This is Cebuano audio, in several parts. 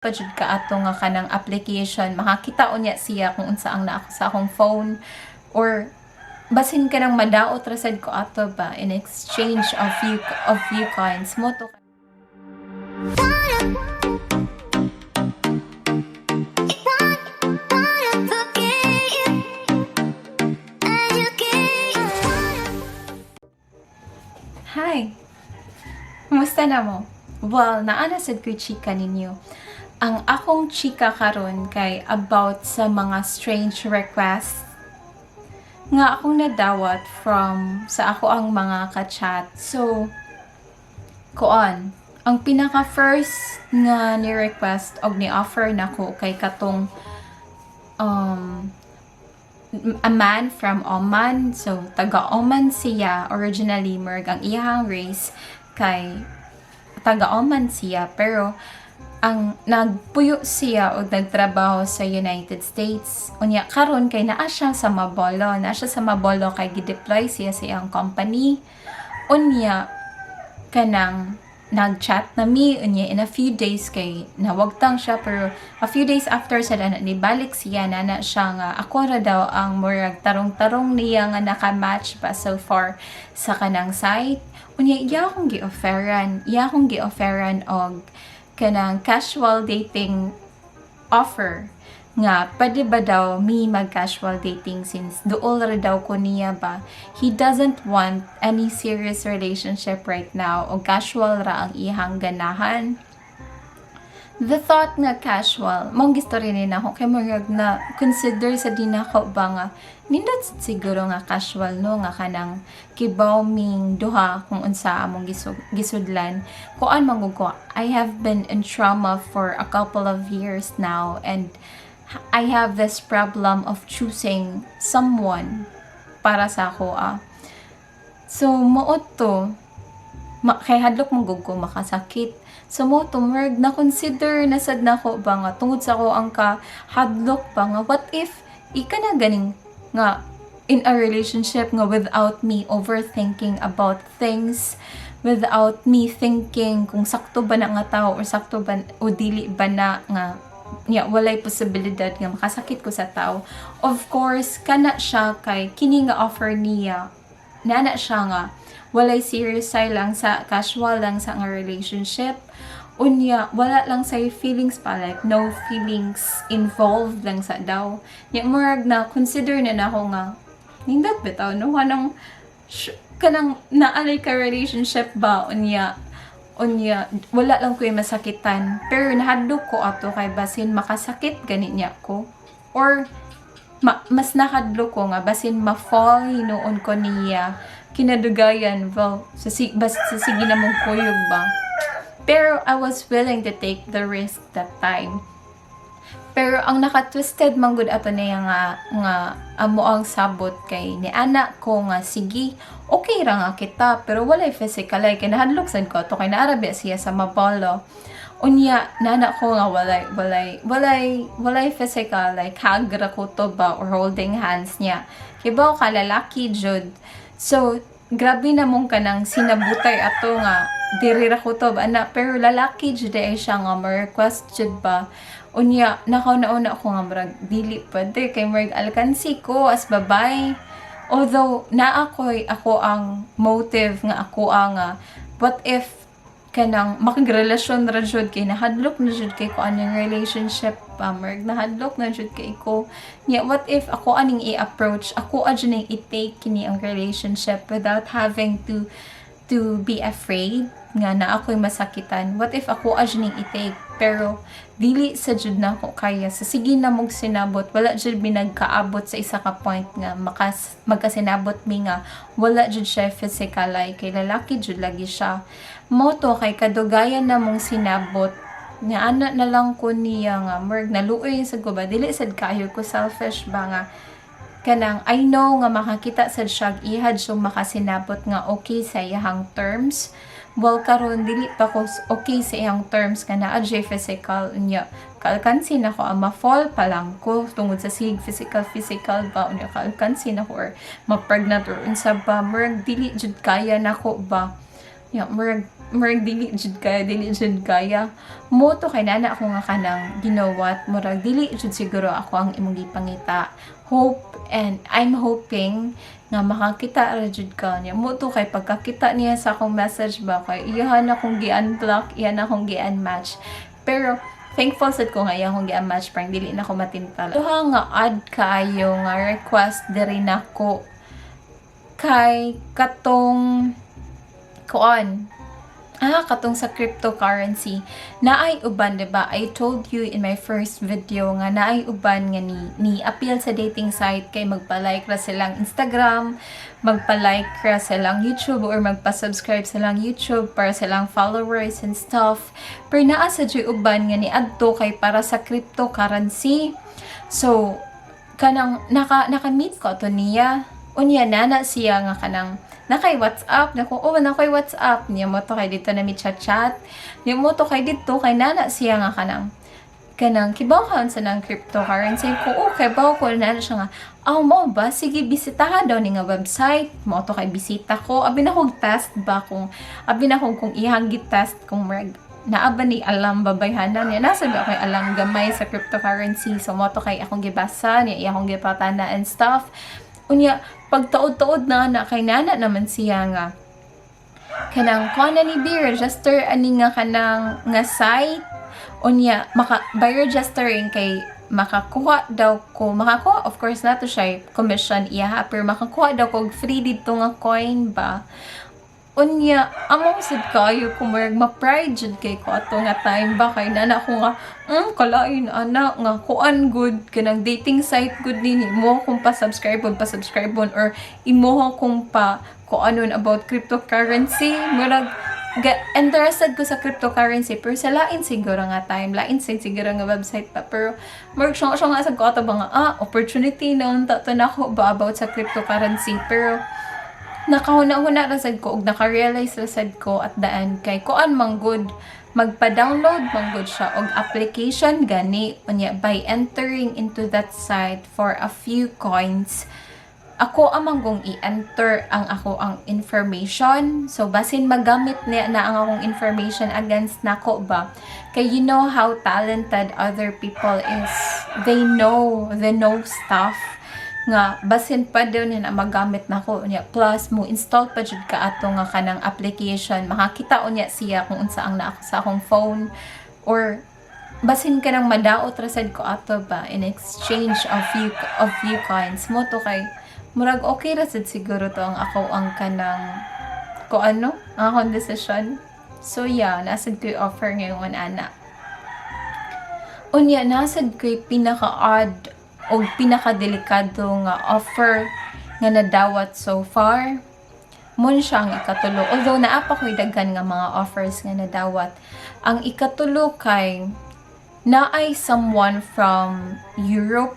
Pa jud ka ato nga kanang application, makakita unya siya kung unsa ang naa sa akong phone or basin kanang madaot ra sad ko ato ba in exchange of few coins mo to. Hi! Kumusta na mo? Well, naa na sad ko'y chika ninyo. Ang akong chika karon kay about sa mga strange requests nga akong nadawat from sa ako ang mga ka-chat. So, kuan, ang pinaka first nga ni-request og ni-offer nako kay katong a man from Oman. So, taga Oman siya originally, murag ang iyang race kay taga Oman siya, pero ang nagpuyo siya og nagtrabaho sa United States. Unya karon kay naa siya sa Mabolo, naa siya sa Mabolo kay gi-deploy siya sa iyang company. Unya kanang nag-chat na mi, unya in a few days kay nawagtang siya, pero a few days after sa na nibalik siya na na siya nga ako ra daw ang murag tarong-tarong niya nga naka-match pa so far sa kanang site. Unya iya akong gi-offeran og kanang casual dating offer nga pwede ba daw mi mag casual dating since duol ra daw ko niya ba. He doesn't want any serious relationship right now o casual ra ang iyang ganahan. The thought nga casual mong gistorya ni nako kay murag na consider sa din nako ba nga nindot siguro nga casual, no, nga kanang kibaw ming duha kung unsa among gisudlan. Kuan man gud ko, I have been in trauma for a couple of years now and I have this problem of choosing someone para sa ako ah. So mao to kay hadlok man gud ko makasakit. So mo to murag na consider na sad nako ba nga tungod sa ako ang ka hadlok pa nga what if ika na ganing nga in a relationship nga without me overthinking about things, without me thinking kung sakto ba na nga tao or sakto ba o dili ba na nga niya walay posibilidad nga makasakit ko sa tao. Of course, kana siya kay kini nga offer niya, nana siya nga walay serious say lang sa casual lang sa nga relationship. Unya wala lang say feelings pa, like no feelings involved lang sa daw. Nya murag na consider na nako nga nindot bitaw, no, kanang kanang naalay ka relationship ba, unya unya wala lang ko'y masakitan. Pero nahadlok ko ato kay basin makasakit gani niya ko or mas nahadlok ko nga basin ma-fall hinuon ko niya kinadugayan. Well, sa si, bas, sa sige na mong kuyog ba. Pero I was willing to take the risk that time. Pero ang naka-twisted man gud ato niya nga nga amo ang sabot kay ni anak ko nga sige, okay ra nga kita pero walay physical, like nahadlok sad ko ato kay naarabi siya sa Mabolo. Unya nana ko nga walay physical, like hug ra ko to ba or holding hands niya. Kibaw ka, lalaki jud. So grabe na mong kanang sinabutay ato nga diri ra ko to ba ana, pero lalaki jud ay siya nga ma-request jud ba. Unya nakauna-una ko nga murag dili pwede kay murag alkansi ko as babay, although naa ko'y ako ang motive nga ako ang what if kanang makagrelasyon ra jud kay nahadlok na jud kay ko aning relationship pa, murag nahadlok na jud kay ko nya what if ako aning i-approach, ako adyo ning i-take kini ang relationship without having to be afraid nga na ako'y masakitan? What if ako adyo ning i-take? Pero dili sa jud na ako kaya. Sa sige na mong sinabot, wala jud mi nagkaabot sa isa ka point nga makas magkasinabot mi nga wala jud siya physical, like kay lalaki jud lagi siya. Mo to kay kadugayan na mong sinabot nga ana na lang ko niya nga murag naluoy sa ko ba, dili sad kayo ko selfish ba nga kanang I know nga makakita sad siya ihad siyang makasinabot nga okay sa iyang terms. Well, karon dili pa ko okay sa iyang terms nga naa jay physical. Unya kaalkansi na ko, ang ma-fall pa lang ko tungod sa sig physical physical ba. Unya kaalkansi na ko or ma-pregnant or unsa ba, murag dili jud kaya nako ba. Ya murag Murag dili jud kaya, dili jud kaya. Mo to kay nana ako nga kanang, "You know what, murag dili jud siguro ako ang imong gipangita. Hope and I'm hoping nga makakita ra jud ka niya." Mo to kay pagkakita niya sa akong message ba, kay iyahan akong gi-unblock, iyahan akong gi-unmatch. Pero thankful sad ko nga iya akong gi-unmatch, parang dili na ko matintal. Duha nga odd kaayo nga request diri nako kay katong kuan, katong sa cryptocurrency. Naay uban, 'di ba? I told you in my first video nga naay uban nga ni appeal sa dating site kay magpa-like ra silang Instagram, magpa-like ra silang YouTube or magpa-subscribe silang YouTube para silang followers and stuff. Pero naa sa juy uban nga ni adto kay para sa cryptocurrency. So, kanang naka-meet ko to niya. Unya nana siya nga kanang nakay WhatsApp na ko, "Oh, nakay WhatsApp." Niya mo to kay dito na mi chat chat. Niya mo to kay dito kay nana siya nga kanang kibaw ka sa nang cryptocurrency ko. "Oh, kibaw ko." Na siya nga, "Oh, mo ba, sige, bisitahan daw ni nga website." Mo to kay bisita ko, abi na kog test ba, kung abi na kong iyang gi-test kung murag naa ba ni alam babayhanan niya. Nasa ba ako'y alam gamay sa cryptocurrency. So mo to kay akong gibasa niya, iya akong gipatana and stuff. Unya pagtaod-taod na na kay nana naman siya nga kanang kuan na ni be register ani nga kanang nga site. Unya maka by registering kay makakuha daw ko, makakuha, of course na to siya commission iya, pero makakuha daw ko og free dito nga coin ba. Unya amo sad kayo ko, murag ma-pride jud kay ko ato nga time ba, kay nana ko nga, kalain ana nga kuan good, kanang dating site good nini mo kung pa-subscribe on or imo kung pa kuanon about cryptocurrency." Murag interested ko sa cryptocurrency, pero sa lain siguro nga time, lain sad siguro nga website pa. Pero murag siya nga sa ko ato ba nga, ah, opportunity na unta to nako ba about sa cryptocurrency. Pero nakahuna-huna ra sad ko ug naka-realize ra sad ko at the end kay kuan man good, magpa-download man good siya og application gani. Unya by entering into that site for a few coins, ako amang gong i-enter ang ako ang information. So, basin magamit niya na ang akong information against nako ba. Kay you know how talented other people is. They know stuff nga basin pa daw niya na magamit nako niya. Plus mo install pa jud ka ato nga kanang application, makakita unya siya kung unsa ang naa sa akong phone or basin ka nang madaot ra sad ko ato ba in exchange of few coins. Mo to kay murag okay ra sad siguro to ang ako ang kanang ko ano ang akong decision. So yeah, nasad ko'y offer ngayon ana. Unya nasad ko'y pinaka-odd o pinaka-delikado nga offer nga nadawat so far. Mun siya ang ikatulo. Although naa pa ko'y daghan nga mga offers nga nadawat. Ang ikatulo kay naay someone from Europe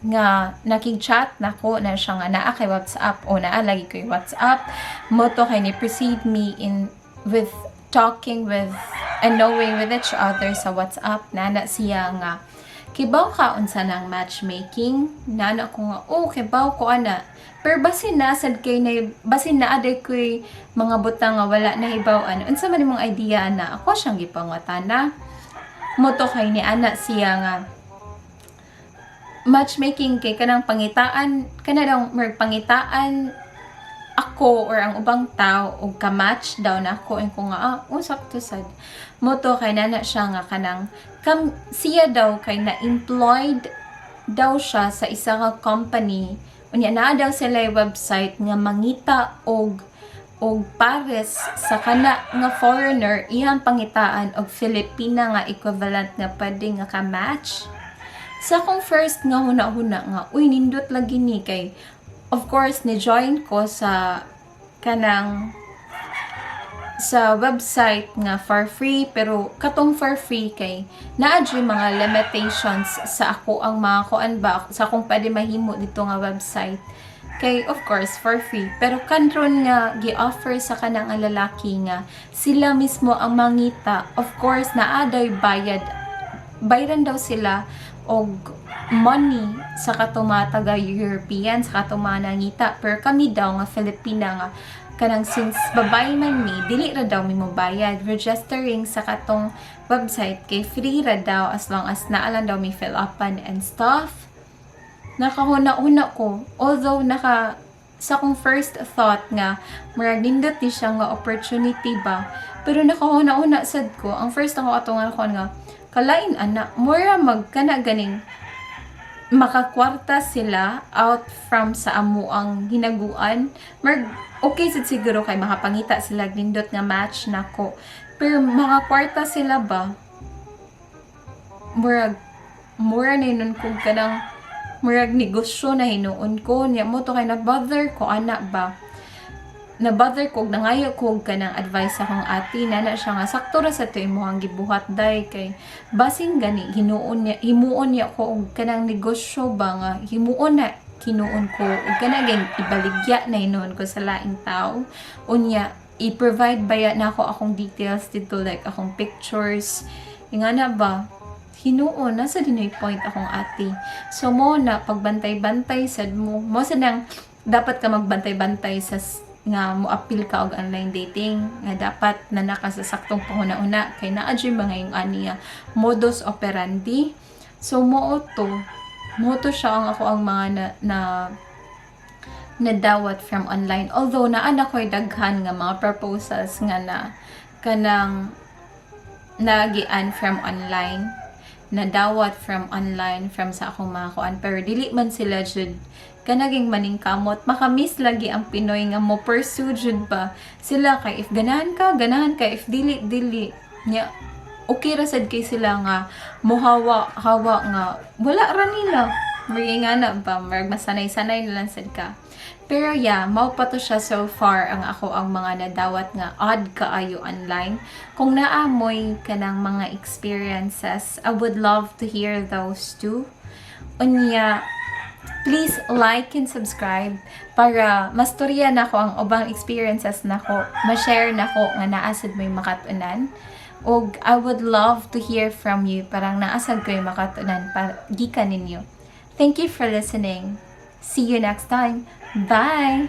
nga nakig-chat nako na siya nga naa kay WhatsApp o naa lagi ko'y WhatsApp. Mo to kay ni proceed me in with talking with and knowing with each other sa WhatsApp. Nana siya nga, "Kibaw ka unsa nang matchmaking?" Nana ko nga, "Oh, kibaw ko ana." Pero basin nasad kay na basin naa day ko'y mga butang nga wala nahibaw-an. "Unsa man imong idea ana?" Ako siyang gipangutana. Mo to kay ni ana siya nga matchmaking kay kanang pangitaan kana daw, murag pangitaan ako or ang ubang tao og ka-match daw nako. Ko nga, "Ah, oh, sakto sad." Mo to kay nana siya nga kanang kam, siya daw kay na-employed daw siya sa isa ka company. Unya naa daw sila website nga mangita og pares sa kana nga foreigner, iyang pangitaan og Filipina nga equivalent nga pwede nga ka-match. Sa akong first nga huna-huna nga, "Uy, nindot lagi ni," kay of course ni join ko sa kanang sa website nga for free. Pero katong for free kay naa jud mga limitations sa ako ang mga kuan ba, sa akong pwede mahimo dito nga website, kay of course for free. Pero kanron nga gi-offer sa kanang nga lalaki nga sila mismo ang mangita, of course naa daw bayad, bayaran daw sila og money sa katong mga taga European, sa katong mga nangita. Pero kami daw nga Filipina nga Kanang since babae man mi, dili ra daw mi mobayad registering sa katong website kay free ra daw as long as naa lang daw mi fill upan and stuff. Nakahuna-huna ko, although naka sa akong first thought nga murag nindot ni siya nga opportunity ba, pero nakahuna-huna sad ko. Ang first ako ato nga kuan nga kalain ana, mura mag kana ganing makakwarta sila out from sa amuang hinaguan. Murag okay sad siguro kay makapangita sila og nindot nga match nako, pero makakwarta sila ba, murag mura na hinuon kog kanang murag negosyo na hinuon ko niya mo to kay na bother ko ana ba, na bother ko, nangayo ko og kanang advice sa akong ate na siya nga sakto ra sa to imong gibuhat day, kay basin gani hinuon niya, himuon niya ko og kanang negosyo ba nga himuon na hinuon ko og kanang ibaligya na hinuon ko sa laing tao. Unya i-provide baya nako akong details dito, like akong pictures nga na ba. Hinuon nasa dinoy point akong ate. So mo na pagbantay-bantay sad mo mo sa nang dapat ka magbantay-bantay sa nga mo appeal ka og online dating, nga dapat na naka sa saktong panghuna-una kay naa jud mga yung ani nga modus operandi. So mo to siya ang ako ang mga na nadawat from online, although naa na ko'y daghan nga mga proposals nga na kanang nagian from online, nadawat from online, from sa akong mga kuan, pero dili man sila jud kanaging maningkamot. Makamiss lagi ang Pinoy nga mo pursue jud ba sila, kay if ganahan ka, ganahan ka, if dili, dili nya. Okay ra sad kay sila nga mohawa hawa nga wala ra nila. Murag nga na ba, murag masanay-sanay na lang sad ka. Pero yeah, mao pa to siya so far ang ako ang mga nadawat nga odd kaayo online. Kung naa moy kanang mga experiences, I would love to hear those too. Unya, please like and subscribe para mastorya nako ang ubang experiences nako, ma-share nako nga naa sad mo'y makatunan. Og I would love to hear from you, parang naa sad ko'y makatunan para gikan ninyo. Thank you for listening. See you next time. Bye!